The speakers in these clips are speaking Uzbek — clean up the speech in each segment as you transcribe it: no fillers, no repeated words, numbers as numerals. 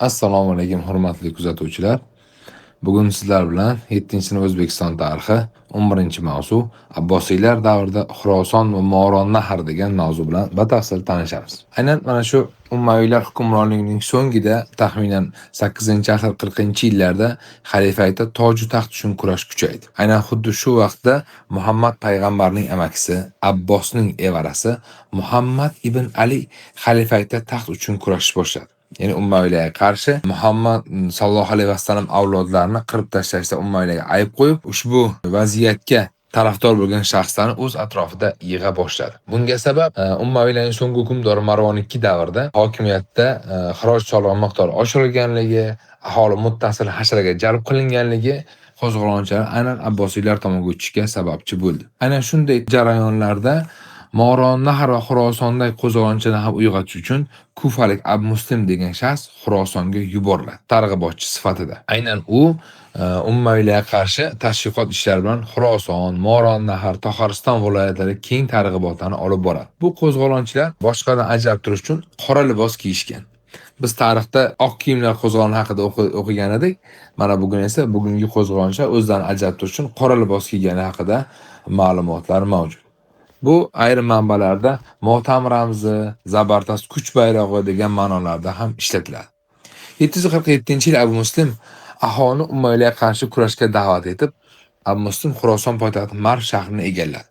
Assalomu alaykum, hurmatli kuzatuvchilar. Bugun sizlar bilan 7-sinf O'zbekiston tarixi 11-mavzu Abbosiylar davrida Xuroson va Movarounnahr degan mavzu bilan batafsil tanishamiz. Aynan mana shu Ummaviylar hukmronligining so'ngida, taxminan 8-asr 40-yillarda xalifalikda toju taxt uchun kurash kuchaydi. Aynan xuddi shu vaqtda Muhammad payg'ambarning amakisi Abbosning evarasi Muhammad ibn Ali xalifalikda taxt uchun kurashish boshladi. Ya'ni Ummaviylarga qarshi Muhammad sallallohu alayhi vasallam avlodlarini qirib tashlashda Ummaviylarga ayb qo'yib, ushbu vaziyatga tarafdor bo'lgan shaxslarni o'z atrofida yig'a boshladi. Bunga sabab Ummaviylarning so'nggi hukmdori Marvon II davrida hokimiyatda xiroj solig'i miqdori oshirilganligi, aholi muttasil hasharaga jalb qilinganligi qo'zg'olonchilar aynan Abbosiylar tomonga o'tishga sababchi bo'ldi. Aynan shunday jarayonlarda Movarounnahr va Xurosondagi qo'zg'olonchilarni ham uyg'otish uchun Kufalik Abu Muslim degan shaxs Xurosonga yuboriladi targ'ibotchi sifatida. Aynan u Ummaviylarga qarshi tashviqot ishlari bilan Xuroson, Movarounnahr, Toxariston viloyatlariga keng targ'ibotlarni olib boradi. Bu qo'zg'olonchilar boshqalardan ajralib turish uchun qora libos kiyishgan. Biz tarixda oq kiyimlar qo'zg'oloni haqida o'qigan edik. Mana bugun esa bugungi qo'zg'olonchilar o'zlarini ajralib turish uchun qora libos kiygani haqida ma'lumotlar mavjud. Bu ayrim manbalarda motam ramzi, zabardast kuch bayrog'i degan ma'nolarda ham ishlatiladi. 747-yil Abu Muslim aholini Ummaviylarga qarshi kurashga da'vat etib, Abu Muslim Xuroson poytaxti Marv shahrini egalladi.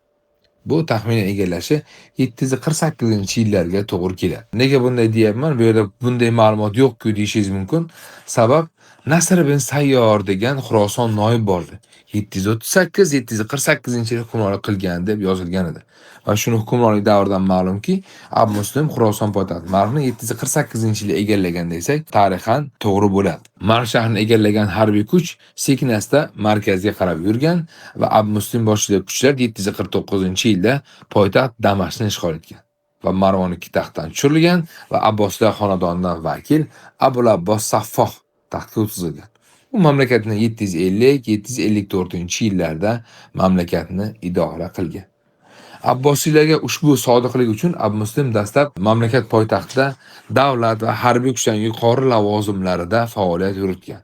Bu taxminan egallashi 748-yillarga to'g'ri keladi. Nega bunday deyapman? Bu yerda bunday ma'lumot yo'q-ku deyishingiz mumkin. Sabab Nasr ibn Sayyor degan Xuroson noib bordi. 738-748 yil hukmronlik qilgan deb yozilgan edi. Va shuni hukmronlik davridan ma'lumki, Abu Muslim Xuroson poytaxti Marvni 748-yilda egallagan desak, tarixan to'g'ri bo'ladi. Marv shahrini egallagan harbiy kuch sekin-asta markazga qarab yurgan va Abu Muslim boshchiligidagi kuchlar 749-yilda poytaxt Damashqni ishg'ol etgan va Marvon II taxtdan tushirilgan va Abboslar xonadonidan vakil Abul Abbos Saffoh taxtga o'tkazilgan. U mamlakatni 750-754 yillarda mamlakatni idora qilgan. Abbosiylarga ushbu sodiqlik uchun Abu Muslim dastlab mamlakat poytaxtida davlat va harbiy kuchlarning yuqori lavozimlarida faoliyat yuritgan.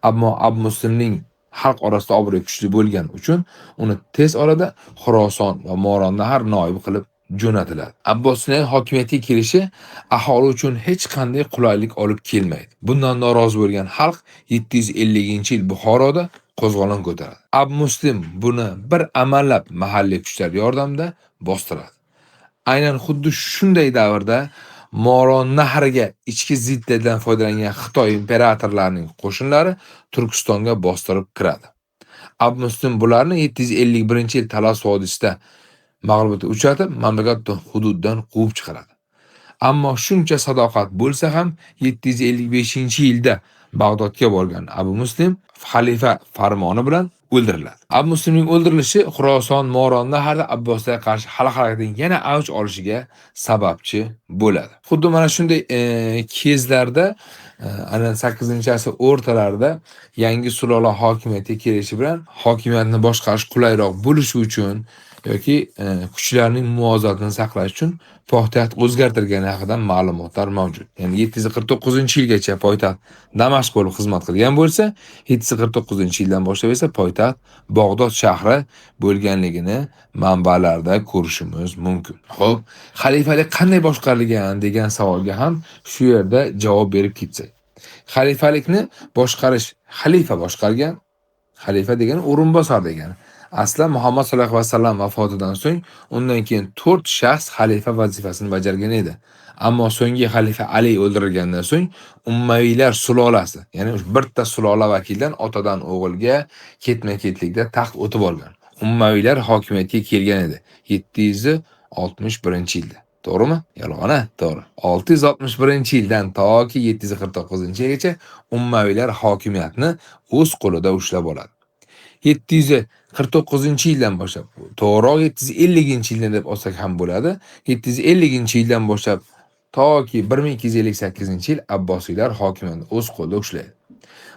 Ammo Abu Muslimning xalq orasida obro'yi kuchli bo'lgani uchun uni tez orada Xuroson va Movarounnahr noibi qilib jo'natiladi. Abbosiylarning hokimiyatga kelishi aholi uchun hech qanday qulaylik olib kelmaydi. Bundan norozi bo'lgan xalq 750-yil Buxoroda qo'zg'olon ko'taradi. Abu Muslim buni bir amallab mahalliy kuchlar yordamida bostiradi. Aynan xuddi shunday davrda Movarounnahrga ichki ziddiyatdan foydalangan Xitoy imperatorlarining qo'shinlari Turkistonga bostirib kiradi. Abu Muslim bularni 751-yil Talas vodiysida mag'lubiyatga uchratib, mamlakat hududidan quvib chiqaradi. Ammo shuncha sadoqat bo'lsa ham 755-yilda Bag'dodga borgan Abu Muslim xalifa farmoni bilan o'ldiriladi. Abu Muslimning o'ldirilishi Xuroson, Movarounnahrda Abboslarga qarshi xalq harakatining yana avj olishiga sababchi bo'ladi. Xuddi mana shunday kezlarda, ana 8-asr o'rtalarida yangi sulola hokimiyatga kelishi bilan hokimiyatni boshqarish qulayroq bo'lishi uchun yoki kuchlarning muvozanatini saqlash uchun poytaxt o'zgartirgani haqida ma'lumotlar mavjud. Ya'ni 749-yilgacha poytaxt Damashq bo'lib xizmat qilgan bo'lsa, 749-yildan boshlab esa poytaxt Bag'dod shahri bo'lganligini manbalarda ko'rishimiz mumkin. Xo'p, xalifalik qanday boshqarilgan degan savolga ham shu yerda javob berib ketsak. Xalifalikni boshqarish xalifa boshqargan. Xalifa degani o'rinbosar degani. Aslan Muhammad sallallohu alayhi vasallam vafotidan so'ng undan keyin 4 shaxs xalifa vazifasini bajargan edi. Ammo so'nggi xalifa Ali o'ldirilgandan so'ng Ummaviylar sulolasi, ya'ni bitta sulola vakilidan otadan o'g'ilga ketma-ketlikda taxt o'tib olgan. Ummaviylar hokimiyatga kelgan edi 761-yilda. To'g'rimi? Yolg'on-a? To'g'ri. 661-yildan toki 749-yilgacha Ummaviylar hokimiyatni o'z qo'lida ushlab oladi. 749-yildan boshlab, to'g'riroq 750-yildan deb olsak ham bo'ladi. 750-yildan boshlab toki 1258-yil Abbosiylar hokimiyatni o'z qo'lida ushlaydi.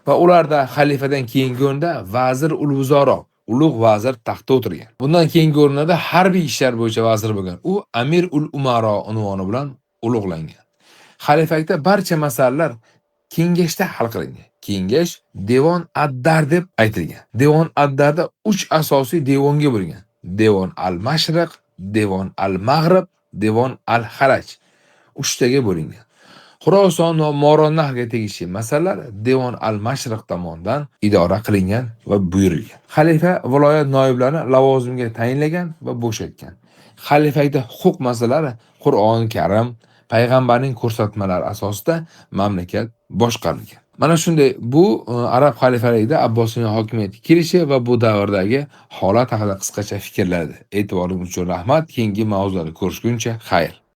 Va ularda xalifadan keyingi o'rinda vazir ul vuzaro, ulug' vazir taxtda o'tirgan. Bundan keyingi o'rinda harbiy ishlar bo'yicha vazir bo'lgan. U Amir ul Umaro unvoni bilan ulug'langan. Xalifalikda barcha masalalar kengashda hal qilingan. Kengash Devon Addar deb aytilgan. Devon Addarda 3 asosiy devonga bo'lingan. Devon al-Mashriq, Devon al-Mag'rib, Devon al-Haraj. 3 taga bo'lingan. Xuroson va Movarounnahrga tegishli masalalar Devon al-Mashriq tomonidan idora qilingan va buyurilgan. Xalifa viloyat noiblarini lavozimga tayinlagan va bo'shatgan. Xalifalikda huquq masalalari Qur'oni Karim, payg'ambarning ko'rsatmalari asosida mamlakat boshqarilgan. Mana shunday bu arab xalifaligida Abbosiylar hokimiyatga kelishi va bu davrdagi holat haqida qisqacha fikrlar edi. E'tiboringiz uchun rahmat. Keyingi mavzularda ko'rishguncha xayr.